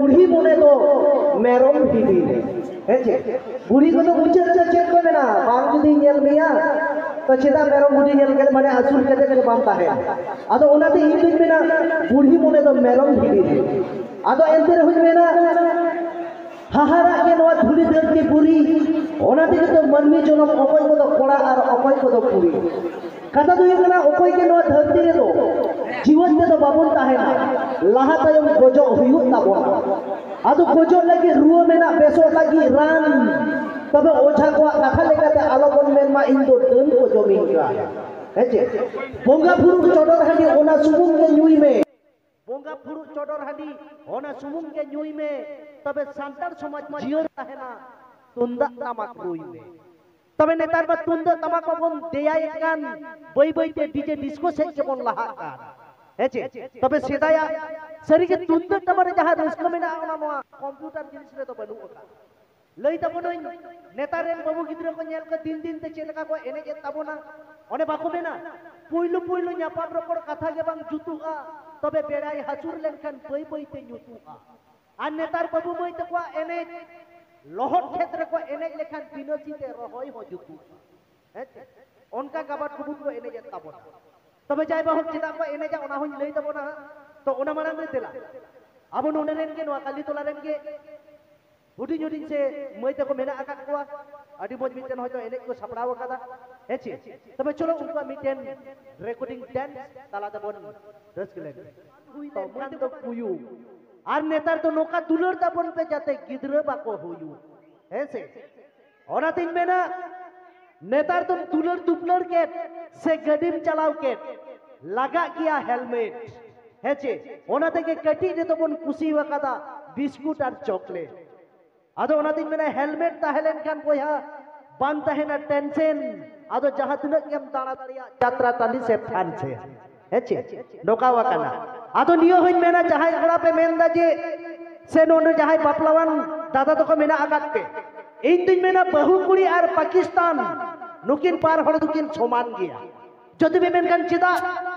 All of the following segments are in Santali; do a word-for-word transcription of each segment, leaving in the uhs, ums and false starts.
ᱵᱩᱲᱦᱤ ᱢᱚᱱᱮ ᱫᱚ ᱢᱮᱨᱚᱢ ᱵᱷᱤᱰᱤ᱾ ᱦᱮᱸ ᱪᱮ? ᱵᱩᱲᱦᱤ ᱠᱚᱫᱚ ᱢᱩᱪᱟᱹᱫ ᱨᱮᱫᱚ ᱪᱮᱫ ᱠᱚ ᱢᱮᱱᱟ? ᱵᱟᱝ ᱡᱩᱫᱤ ᱧᱮᱞ ᱢᱮᱭᱟ, ᱛᱚ ᱪᱮᱫᱟᱜ ᱢᱮᱨᱚᱢ ᱵᱷᱤᱰᱤ ᱧᱮᱞ ᱠᱟᱛᱮ, ᱢᱟᱱᱮ ᱟᱹᱥᱩᱞ ᱠᱟᱛᱮ ᱜᱮ ᱵᱟᱢ ᱛᱟᱦᱮᱱ? ᱟᱫᱚ ᱚᱱᱟᱛᱮ ᱤᱧ ᱫᱩᱧ ᱢᱮᱱᱟ, ᱵᱩᱲᱦᱤ ᱢᱚᱱᱮ ᱫᱚ ᱢᱮᱨᱚᱢ ᱵᱷᱤᱰᱤ᱾ ᱟᱫᱚ ᱮᱱᱛᱮ ᱨᱮᱦᱚᱸᱧ ᱢᱮᱱᱟ, ᱦᱟᱦᱟᱲᱟᱜ ᱜᱮ ᱱᱚᱣᱟ ᱫᱷᱩᱲᱤ ᱫᱷᱟᱹᱨᱛᱤ ᱯᱩᱨᱤ, ᱚᱱᱟ ᱛᱮᱜᱮ ᱛᱚ ᱢᱟᱹᱱᱢᱤ ᱡᱚᱱᱚᱢ, ᱚᱠᱚᱭ ᱠᱚᱫᱚ ᱠᱚᱲᱟ ᱟᱨ ᱚᱠᱚᱭ ᱠᱚᱫᱚ ᱠᱩᱲᱤ᱾ ᱠᱟᱛᱷᱟ ᱫᱚ ᱦᱩᱭᱩᱜ ᱠᱟᱱᱟ, ᱚᱠᱚᱭ ᱜᱮ ᱱᱚᱣᱟ ᱫᱷᱟᱹᱨᱛᱤ ᱨᱮᱫᱚ ᱡᱤᱣᱮᱫ ᱛᱮᱫᱚ ᱵᱟᱵᱚᱱ ᱛᱟᱦᱮᱱᱟ, ᱞᱟᱦᱟ ᱛᱟᱭᱚᱢ ᱜᱚᱡᱚᱜ ᱦᱩᱭᱩᱜ ᱛᱟᱵᱚᱱᱟ᱾ ᱟᱫᱚ ᱜᱚᱡᱚᱜ ᱞᱟᱹᱜᱤᱫ ᱨᱩᱣᱟᱹ ᱢᱮᱱᱟᱜ, ᱵᱮᱥᱚᱜ ᱞᱟᱹᱜᱤᱫ ᱨᱟᱱ᱾ ᱛᱚᱵᱮ ᱚᱡᱷᱟ ᱠᱚᱣᱟᱜ ᱠᱟᱛᱷᱟ ᱞᱮᱠᱟᱛᱮ ᱟᱞᱚᱵᱚᱱ ᱢᱮᱱ ᱢᱟ, "ᱤᱧ ᱫᱚ ᱰᱟᱹᱱ ᱠᱚ ᱡᱚᱢᱤᱧ ᱠᱟᱱ", ᱦᱮᱸ ᱪᱮ? ᱵᱚᱸᱜᱟ ᱯᱷᱩᱲᱩᱜ ᱪᱚᱰᱚᱨ ᱦᱟᱺᱰᱤ ᱚᱱᱟ ᱥᱩᱢᱩᱝ ᱜᱮ ᱧᱩᱭ ᱢᱮ᱾ ᱵᱚᱸᱜᱟ ᱯᱷᱩᱲᱩᱜ ᱪᱚᱰᱚᱨ ᱦᱟᱺᱰᱤ ᱚᱱᱟ ᱥᱩᱢᱩᱝ ᱜᱮ ᱧᱩᱭ ᱢᱮ, ᱛᱚᱵᱮ ᱥᱟᱱᱛᱟᱲ ᱥᱚᱢᱟᱡᱽ ᱡᱤᱭᱟᱹᱲ ᱛᱟᱦᱮᱱᱟ, ᱛᱩᱢᱫᱟᱜ ᱴᱟᱢᱟᱠ ᱨᱩᱭ ᱢᱮ᱾ ᱛᱚᱵᱮ ᱱᱮᱛᱟᱨ ᱢᱟ ᱛᱩᱢᱫᱟᱜ ᱴᱟᱢᱟᱠ ᱢᱟᱵᱚᱱ ᱫᱮᱭᱟᱭᱮᱫ ᱠᱟᱱ, ᱵᱟᱹᱭ ᱵᱟᱹᱭ ᱛᱮ ᱰᱤᱡᱮ ᱰᱤᱥᱠᱳ ᱥᱮᱫ ᱜᱮᱵᱚᱱ ᱞᱟᱦᱟᱜ ᱠᱟᱱ᱾ ᱦᱮᱸ ᱪᱮ? ᱛᱚᱵᱮ ᱥᱮᱫᱟᱭᱟᱜ ᱥᱟᱹᱨᱤ ᱜᱮ ᱛᱩᱢᱫᱟᱜ ᱴᱟᱢᱟᱠ ᱨᱮ ᱡᱟᱦᱟᱸ ᱨᱟᱹᱥᱠᱟᱹ ᱢᱮᱱᱟᱜᱼᱟ, ᱚᱱᱟ ᱱᱚᱣᱟ ᱠᱚᱢᱯᱤᱭᱩᱴᱟᱨ ᱡᱤᱱᱤᱥ ᱨᱮᱫᱚ ᱵᱟᱹᱱᱩᱜ ᱟᱠᱟᱫ᱾ ᱞᱟᱹᱭ ᱛᱟᱵᱚᱱᱟᱹᱧ, ᱱᱮᱛᱟᱨ ᱨᱮᱱ ᱵᱟᱹᱵᱩ ᱜᱤᱫᱽᱨᱟᱹ ᱠᱚ ᱧᱮᱞ ᱠᱚ, ᱫᱤᱱ ᱫᱤᱱ ᱛᱮ ᱪᱮᱫ ᱞᱮᱠᱟ ᱠᱚ ᱮᱱᱮᱡ ᱮᱫ ᱛᱟᱵᱚᱱᱟ᱾ ᱚᱱᱮ ᱵᱟᱠᱚ ᱢᱮᱱᱟ, ᱯᱩᱭᱞᱩ ᱯᱩᱭᱞᱩ ᱧᱟᱯᱟᱢ ᱨᱚᱯᱚᱲ ᱠᱟᱛᱷᱟ ᱜᱮ ᱵᱟᱝ ᱡᱩᱛᱩᱜᱼᱟ, ᱛᱚᱵᱮ ᱵᱮᱲᱟᱭ ᱦᱟᱹᱥᱩᱨ ᱞᱮᱱᱠᱷᱟᱱ ᱵᱟᱹᱭ ᱵᱟᱹᱭ ᱛᱮ ᱧᱩᱛᱩᱜᱼᱟ᱾ ᱟᱨ ᱱᱮᱛᱟᱨ ᱵᱟᱹᱵᱩ ᱢᱟᱹᱭ ᱛᱟᱠᱚᱣᱟᱜ ᱮᱱᱮᱡ, ᱞᱚᱦᱚᱫ ᱠᱷᱮᱛ ᱨᱮᱠᱚ ᱮᱱᱮᱡ ᱞᱮᱠᱷᱟᱱ ᱵᱤᱱᱟᱹ ᱛᱤ ᱛᱮ ᱨᱚᱦᱚᱭ ᱦᱚᱸ ᱡᱩᱛᱩᱜᱼᱟ᱾ ᱦᱮᱸ ᱪᱮ? ᱚᱱᱠᱟ ᱜᱟᱵᱟᱴ ᱜᱩᱵᱩᱴ ᱠᱚ ᱮᱱᱮᱡ ᱮᱫ ᱛᱟᱵᱚᱱᱟ᱾ ᱛᱚᱵᱮ ᱡᱟᱭ ᱵᱟ ᱦᱳᱠ, ᱪᱮᱫᱟᱜ ᱠᱚ ᱮᱱᱮᱡᱟ, ᱚᱱᱟ ᱦᱚᱸᱧ ᱞᱟᱹᱭ ᱛᱟᱵᱚᱱᱟ ᱦᱟᱸᱜ᱾ ᱛᱚ ᱚᱱᱟ ᱢᱟᱲᱟᱝ ᱨᱮ ᱫᱮᱞᱟ, ᱟᱵᱚ ᱱᱚᱰᱮ ᱨᱮᱱ ᱜᱮ, ᱱᱚᱣᱟ ᱠᱟᱞᱤᱛᱚᱞᱟ ᱨᱮᱱ ᱜᱮ ᱦᱩᱰᱤᱧ ᱦᱩᱰᱤᱧ ᱥᱮ ᱢᱟᱹᱭ ᱛᱟᱠᱚ ᱢᱮᱱᱟᱜ ᱟᱠᱟᱫ ᱠᱚᱣᱟ, ᱟᱹᱰᱤ ᱢᱚᱡᱽ ᱢᱤᱫᱴᱮᱱ ᱦᱚᱭᱛᱳ ᱮᱱᱮᱡ ᱠᱚ ᱥᱟᱯᱲᱟᱣ ᱟᱠᱟᱫᱟ, ᱦᱮᱸ ᱪᱮ? ᱛᱚᱵᱮ ᱪᱚᱞᱚ, ᱩᱱᱠᱩᱣᱟᱜ ᱢᱤᱫᱴᱮᱱ ᱨᱮᱠᱚᱨᱰᱤᱝ ᱰᱮᱱᱥ ᱛᱟᱞᱟ ᱛᱮᱵᱚᱱ ᱨᱟᱹᱥᱠᱟᱹ ᱞᱮᱱ ᱜᱮ᱾ ᱦᱩᱭ ᱞᱮᱱᱠᱷᱟᱱ ᱫᱚ ᱠᱩᱭᱩ᱾ ᱟᱨ ᱱᱮᱛᱟᱨ ᱫᱚ ᱱᱚᱝᱠᱟ ᱫᱩᱞᱟᱹᱲ ᱛᱟᱵᱚᱱ ᱯᱮ, ᱡᱟᱛᱮ ᱜᱤᱫᱽᱨᱟᱹ ᱵᱟᱠᱚ ᱦᱩᱭᱩᱜ, ᱦᱮᱸ ᱥᱮ? ᱚᱱᱟᱛᱤᱧ ᱢᱮᱱᱟ, ᱱᱮᱛᱟᱨ ᱫᱚᱢ ᱫᱩᱞᱟᱹᱲ ᱫᱩᱯᱞᱟᱹᱲ ᱠᱮᱫ ᱥᱮ ᱜᱟᱹᱰᱤᱢ ᱪᱟᱞᱟᱣ ᱠᱮᱫ, ᱞᱟᱜᱟᱜ ᱜᱮᱭᱟ ᱦᱮᱞᱢᱮᱴ, ᱦᱮᱸ ᱪᱮ? ᱚᱱᱟ ᱛᱮᱜᱮ ᱠᱟᱹᱴᱤᱡ ᱨᱮᱫᱚ ᱵᱚᱱ ᱠᱩᱥᱤ ᱟᱠᱟᱫᱟ ᱵᱤᱥᱠᱩᱴ ᱟᱨ ᱪᱚᱠᱞᱮᱴ᱾ ᱟᱫᱚ ᱚᱱᱟᱛᱤᱧ ᱢᱮᱱᱟ, ᱦᱮᱞᱢᱮᱴ ᱛᱟᱦᱮᱸ ᱞᱮᱱᱠᱷᱟᱱ ᱵᱚᱭᱦᱟ ᱵᱟᱝ ᱛᱟᱦᱮᱱᱟ ᱴᱮᱱᱥᱮᱱ᱾ ᱟᱫᱚ ᱡᱟᱦᱟᱸ ᱛᱤᱱᱟᱹᱜ ᱜᱮᱢ ᱫᱟᱬᱟ ᱫᱟᱲᱮᱭᱟᱜ, ᱡᱟᱛᱨᱟ ᱴᱟᱺᱰᱤ ᱥᱮ ᱯᱷᱟᱱ ᱥᱮ, ᱦᱮᱸ ᱪᱮ? ᱱᱚᱝᱠᱟ ᱟᱠᱟᱱᱟ᱾ ᱟᱫᱚ ᱱᱤᱭᱟᱹ ᱦᱚᱧ ᱢᱮᱱᱟ, ᱡᱟᱦᱟᱸᱭ ᱠᱚᱲᱟ ᱯᱮ ᱢᱮᱱ ᱫᱟ ᱡᱮ, ᱥᱮ ᱱᱚᱰᱮ ᱡᱟᱦᱟᱸᱭ ᱵᱟᱯᱞᱟᱣᱟᱱ ᱫᱟᱫᱟ ᱛᱟᱠᱚ ᱢᱮᱱᱟᱜ ᱟᱠᱟᱫ ᱯᱮ, ᱤᱧ ᱫᱩᱧ ᱢᱮᱱᱟ, ᱵᱟᱹᱦᱩ ᱠᱩᱲᱤ ᱟᱨ ᱯᱟᱠᱤᱥᱛᱟᱱ, ᱱᱩᱠᱤᱱ ᱵᱟᱨ ᱦᱚᱲ ᱫᱚᱠᱤᱱ ᱥᱚᱢᱟᱱ ᱜᱮᱭᱟ᱾ ᱡᱩᱫᱤ ᱯᱮ ᱢᱮᱱᱠᱷᱟᱱ ᱪᱮᱫᱟᱜ?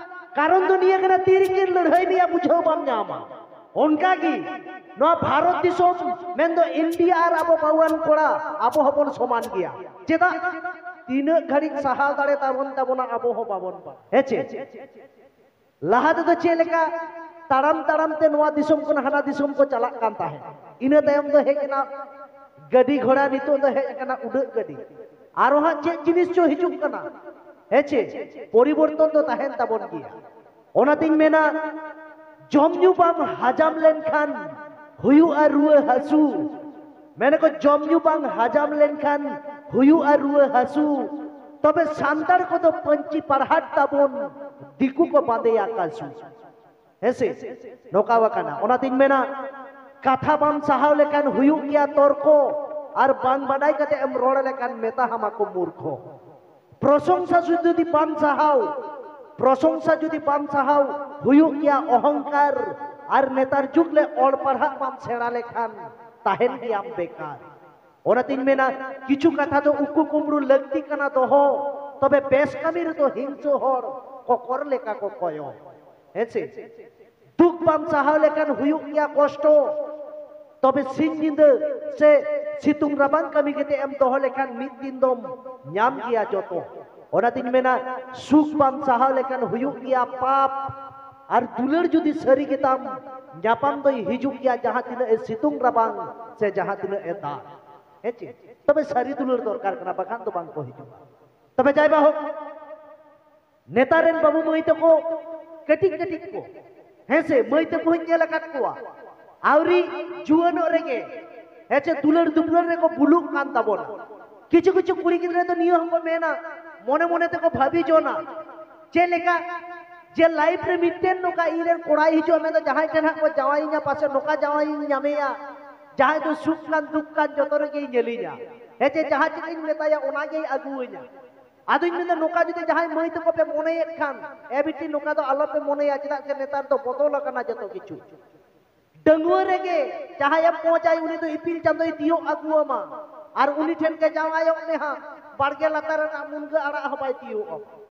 ᱠᱟᱨᱚᱱ ᱫᱚ ᱱᱤᱭᱟᱹ ᱠᱟᱱᱟ, ᱛᱤᱨᱮᱠᱤᱱ ᱞᱟᱹᱲᱦᱟᱹᱭ ᱢᱮᱭᱟ, ᱵᱩᱡᱷᱟᱹᱣ ᱵᱟᱢ ᱧᱟᱢᱟ᱾ ᱚᱱᱠᱟᱜᱮ ᱱᱚᱣᱟ ᱵᱷᱟᱨᱚᱛ ᱫᱤᱥᱚᱢ ᱢᱮᱱᱫᱚ ᱤᱱᱰᱤᱭᱟ ᱟᱨ ᱟᱵᱚ ᱵᱟᱹᱦᱩᱣᱟᱱ ᱠᱚᱲᱟ ᱟᱵᱚ ᱦᱚᱸᱵᱚᱱ ᱥᱚᱢᱟᱱ ᱜᱮᱭᱟ᱾ ᱪᱮᱫᱟᱜ? ᱛᱤᱱᱟᱹᱜ ᱜᱷᱟᱹᱲᱤᱡ ᱥᱟᱦᱟᱣ ᱫᱟᱲᱮ ᱛᱟᱵᱚᱱ ᱛᱟᱵᱚᱱᱟ ᱟᱵᱚ ᱦᱚᱸ ᱵᱟᱵᱚᱱ ᱵᱟᱲᱟᱭᱟ᱾ ᱦᱮᱸ ᱪᱮ? ᱞᱟᱦᱟ ᱛᱮᱫᱚ ᱪᱮᱫ ᱞᱮᱠᱟ ᱛᱟᱲᱟᱢ ᱛᱟᱲᱟᱢ ᱛᱮ ᱱᱚᱣᱟ ᱫᱤᱥᱚᱢ ᱠᱷᱚᱱ ᱦᱟᱱᱟ ᱫᱤᱥᱚᱢ ᱠᱚ ᱪᱟᱞᱟᱜ ᱠᱟᱱ ᱛᱟᱦᱮᱸᱫ, ᱤᱱᱟᱹ ᱛᱟᱭᱚᱢ ᱫᱚ ᱦᱮᱡ ᱮᱱᱟ ᱜᱟᱹᱰᱤ ᱜᱷᱚᱲᱟ, ᱱᱤᱛᱚᱜ ᱫᱚ ᱦᱮᱡ ᱟᱠᱟᱱᱟ ᱩᱰᱟᱹᱜ ᱜᱟᱹᱰᱤ᱾ ᱟᱨᱚ ᱦᱟᱸᱜ ᱪᱮᱫ ᱡᱤᱱᱤᱥ ᱪᱚ ᱦᱤᱡᱩᱜ ᱠᱟᱱᱟ᱾ ᱦᱮᱸ ᱪᱮ? ᱯᱚᱨᱤᱵᱚᱨᱛᱚᱱ ᱫᱚ ᱛᱟᱦᱮᱱ ᱛᱟᱵᱚᱱ ᱜᱮᱭᱟ᱾ ᱚᱱᱟᱛᱤᱧ ᱢᱮᱱᱟ, ᱡᱚᱢ ᱧᱩ ᱵᱟᱝ ᱦᱟᱡᱟᱢ ᱞᱮᱱᱠᱷᱟᱱ ᱦᱩᱭᱩᱜᱼᱟ ᱨᱩᱣᱟᱹ ᱦᱟᱹᱥᱩ᱾ ᱢᱮᱱᱟᱠᱚ, ᱡᱚᱢ ᱧᱩ ᱵᱟᱝ ᱦᱟᱡᱟᱢ ᱞᱮᱱᱠᱷᱟᱱ ᱦᱩᱭᱩᱜᱼᱟ ᱨᱩᱣᱟᱹ ᱦᱟᱹᱥᱩ᱾ ᱛᱚᱵᱮ ᱥᱟᱱᱛᱟᱲ ᱠᱚᱫᱚ ᱯᱟᱹᱧᱪᱤ ᱯᱟᱨᱦᱟᱴ ᱛᱟᱵᱚᱱ, ᱫᱤᱠᱩ ᱠᱚ ᱵᱟᱸᱫᱮᱭᱟ ᱠᱟᱥᱩ᱾ ᱦᱮᱸᱥᱮ? ᱱᱚᱝᱠᱟ ᱟᱠᱟᱱᱟ᱾ ᱚᱱᱟᱛᱤᱧ ᱢᱮᱱᱟ, ᱠᱟᱛᱷᱟ ᱵᱟᱢ ᱥᱟᱦᱟᱣ ᱞᱮᱠᱷᱟᱱ ᱦᱩᱭᱩᱜ ᱜᱮᱭᱟ ᱛᱚᱨᱠᱚ, ᱟᱨ ᱵᱟᱝ ᱵᱟᱰᱟᱭ ᱠᱟᱛᱮ ᱮᱢ ᱨᱚᱲ ᱞᱮᱠᱷᱟᱱ ᱢᱮᱛᱟ ᱦᱟᱢᱟ ᱠᱚ ᱢᱩᱨᱠᱷᱚ᱾ ᱯᱨᱚᱥᱚᱝᱥᱟ ᱡᱩᱫᱤ ᱵᱟᱢ ᱥᱟᱦᱟᱣ, ᱯᱨᱚᱥᱚᱝᱥᱟ ᱡᱩᱫᱤ ᱵᱟᱢ ᱥᱟᱦᱟᱣ, ᱦᱩᱭᱩᱜ ᱜᱮᱭᱟ ᱚᱦᱚᱝᱠᱟᱨ᱾ ᱟᱨ ᱱᱮᱛᱟᱨ ᱡᱩᱜᱽ ᱞᱮ ᱚᱞ ᱯᱟᱲᱦᱟᱜ ᱵᱟᱢ ᱥᱮᱬᱟ ᱞᱮᱠᱷᱟᱱ ᱛᱟᱦᱮᱱ ᱜᱮᱭᱟᱢ ᱵᱮᱠᱟᱨ᱾ ᱚᱱᱟᱛᱤᱧ ᱢᱮᱱᱟ, ᱠᱤᱪᱷᱩ ᱠᱟᱛᱷᱟ ᱫᱚ ᱩᱠᱩ ᱠᱩᱢᱲᱩ ᱞᱟᱹᱠᱛᱤ ᱠᱟᱱᱟ ᱫᱚᱦᱚ, ᱛᱚᱵᱮ ᱵᱮᱥ ᱠᱟᱹᱢᱤ ᱨᱮᱫᱚ ᱦᱤᱝᱥᱟᱹ ᱦᱚᱲ ᱠᱚᱠᱚᱨ ᱞᱮᱠᱟ ᱠᱚ ᱠᱚᱭᱚᱜ᱾ ᱦᱮᱸ ᱥᱮ? ᱫᱩᱠ ᱵᱟᱢ ᱥᱟᱦᱟᱣ ᱞᱮᱠᱷᱟᱱ ᱦᱩᱭᱩᱜ ᱜᱮᱭᱟ ᱠᱚᱥᱴᱚ, ᱛᱚᱵᱮ ᱥᱤᱧ ᱧᱤᱫᱟᱹ ᱥᱮ ᱥᱤᱛᱩᱝ ᱨᱟᱵᱟᱝ ᱠᱟᱹᱢᱤ ᱠᱟᱛᱮ ᱮᱢ ᱫᱚᱦᱚ ᱞᱮᱠᱷᱟᱱ ᱢᱤᱫ ᱫᱤᱱ ᱫᱚᱢ ᱧᱟᱢ ᱜᱮᱭᱟ ᱡᱚᱛᱚ᱾ ᱚᱱᱟᱛᱤᱧ ᱢᱮᱱᱟ, ᱥᱩᱠ ᱵᱟᱢ ᱥᱟᱦᱟᱣ ᱞᱮᱠᱷᱟᱱ ᱦᱩᱭᱩᱜ ᱜᱮᱭᱟ ᱯᱟᱯ, ᱟᱨ ᱫᱩᱞᱟᱹᱲ ᱡᱩᱫᱤ ᱥᱟᱹᱨᱤ ᱜᱮᱛᱟᱢ, ᱧᱟᱯᱟᱢ ᱫᱚᱭ ᱦᱤᱡᱩᱜ ᱜᱮᱭᱟ ᱡᱟᱦᱟᱸ ᱛᱤᱱᱟᱹᱜ ᱮ ᱥᱤᱛᱩᱝ ᱨᱟᱵᱟᱝ ᱥᱮ ᱡᱟᱦᱟᱸ ᱛᱤᱱᱟᱹᱜ ᱮ ᱫᱟᱜ᱾ ᱦᱮᱸ ᱪᱮ? ᱛᱚᱵᱮ ᱥᱟᱹᱨᱤ ᱫᱩᱞᱟᱹᱲ ᱫᱚᱨᱠᱟᱨ ᱠᱟᱱᱟ, ᱵᱟᱠᱷᱟᱱ ᱫᱚ ᱵᱟᱝ ᱠᱚ ᱦᱤᱡᱩᱜᱼᱟ᱾ ᱛᱚᱵᱮ ᱡᱟᱭ ᱵᱟ ᱦᱳᱠ, ᱱᱮᱛᱟᱨ ᱨᱮᱱ ᱵᱟᱹᱵᱩ ᱢᱟᱹᱭ ᱛᱟᱠᱚ, ᱠᱟᱹᱴᱤᱡ ᱠᱟᱹᱴᱤᱡ ᱠᱚ, ᱦᱮᱸ ᱥᱮ, ᱢᱟᱹᱭ ᱛᱟᱠᱚ ᱦᱚᱸᱧ ᱧᱮᱞ ᱟᱠᱟᱫ ᱠᱚᱣᱟ, ᱟᱹᱣᱨᱤ ᱡᱩᱣᱟᱹᱱᱚᱜ ᱨᱮᱜᱮ, ᱦᱮᱸ ᱪᱮ, ᱫᱩᱞᱟᱹᱲ ᱫᱩᱯᱞᱟᱹᱲ ᱨᱮᱠᱚ ᱵᱩᱞᱩᱜ ᱠᱟᱱ ᱛᱟᱵᱚᱱᱟ᱾ ᱠᱤᱪᱷᱩ ᱠᱤᱪᱷᱩ ᱠᱩᱲᱤ ᱜᱤᱫᱽᱨᱟᱹ ᱫᱚ ᱱᱤᱭᱟᱹ ᱦᱚᱸᱠᱚ ᱢᱮᱱᱟ, ᱢᱚᱱᱮ ᱢᱚᱱᱮ ᱛᱮᱠᱚ ᱵᱷᱟᱹᱵᱤ ᱡᱚᱱᱟ, ᱪᱮᱫ ᱞᱮᱠᱟ ᱡᱮ ᱞᱟᱭᱤᱯᱷ ᱨᱮ ᱢᱤᱫᱴᱮᱱ ᱱᱚᱝᱠᱟ ᱤᱧ ᱨᱮᱱ ᱠᱚᱲᱟᱭ ᱦᱤᱡᱩᱜᱼᱟ, ᱢᱮᱱᱫᱟ ᱡᱟᱦᱟᱸᱭ ᱴᱷᱮᱱ ᱦᱟᱸᱜ ᱠᱚ ᱡᱟᱶᱟᱭᱤᱧᱟ, ᱯᱟᱥᱮ ᱱᱚᱝᱠᱟ ᱡᱟᱶᱟᱭᱤᱧ ᱧᱟᱢᱮᱭᱟ, ᱡᱟᱦᱟᱸᱭ ᱫᱚ ᱥᱩᱠ ᱠᱟᱱ ᱫᱩᱠ ᱠᱟᱱ ᱡᱚᱛᱚ ᱨᱮᱜᱮᱭ ᱧᱮᱞᱤᱧᱟ, ᱦᱮᱸ ᱪᱮ, ᱡᱟᱦᱟᱸ ᱪᱮᱫ ᱤᱧ ᱢᱮᱛᱟᱭᱟ ᱚᱱᱟᱜᱮᱭ ᱟᱹᱜᱩᱣᱟᱹᱧᱟ᱾ ᱟᱫᱚᱧ ᱢᱮᱱᱫᱟ, ᱱᱚᱝᱠᱟ ᱡᱩᱫᱤ ᱡᱟᱦᱟᱸᱭ ᱢᱟᱹᱭ ᱛᱟᱠᱚ ᱯᱮ ᱢᱚᱱᱮᱭᱮᱫ ᱠᱷᱟᱱ, ᱮ ᱵᱤᱴᱤ, ᱱᱚᱝᱠᱟ ᱫᱚ ᱟᱞᱚᱯᱮ ᱢᱚᱱᱮᱭᱟ, ᱪᱮᱫᱟᱜ ᱥᱮ ᱱᱮᱛᱟᱨ ᱫᱚ ᱵᱚᱫᱚᱞ ᱟᱠᱟᱱᱟ ᱡᱚᱛᱚ ᱠᱤᱪᱷᱩ᱾ ᱰᱟᱺᱜᱩᱣᱟᱹ ᱨᱮᱜᱮ ᱡᱟᱦᱟᱸᱭᱮᱢ ᱯᱚᱸᱪᱟᱭ, ᱩᱱᱤ ᱫᱚ ᱤᱯᱤᱞ ᱪᱟᱸᱫᱚᱭ ᱛᱤᱭᱳᱜ ᱟᱹᱜᱩᱣᱟᱢᱟ, ᱟᱨ ᱩᱱᱤ ᱴᱷᱮᱱ ᱜᱮ ᱡᱟᱶᱟᱭᱚᱜ ᱢᱮ ᱦᱟᱸᱜ, ᱵᱟᱲᱜᱮ ᱞᱟᱛᱟᱨ ᱨᱮᱱᱟᱜ ᱢᱩᱱᱜᱟᱹ ᱟᱲᱟᱜ ᱦᱚᱸ ᱵᱟᱭ ᱛᱤᱭᱳᱜ ᱟᱢᱟ᱾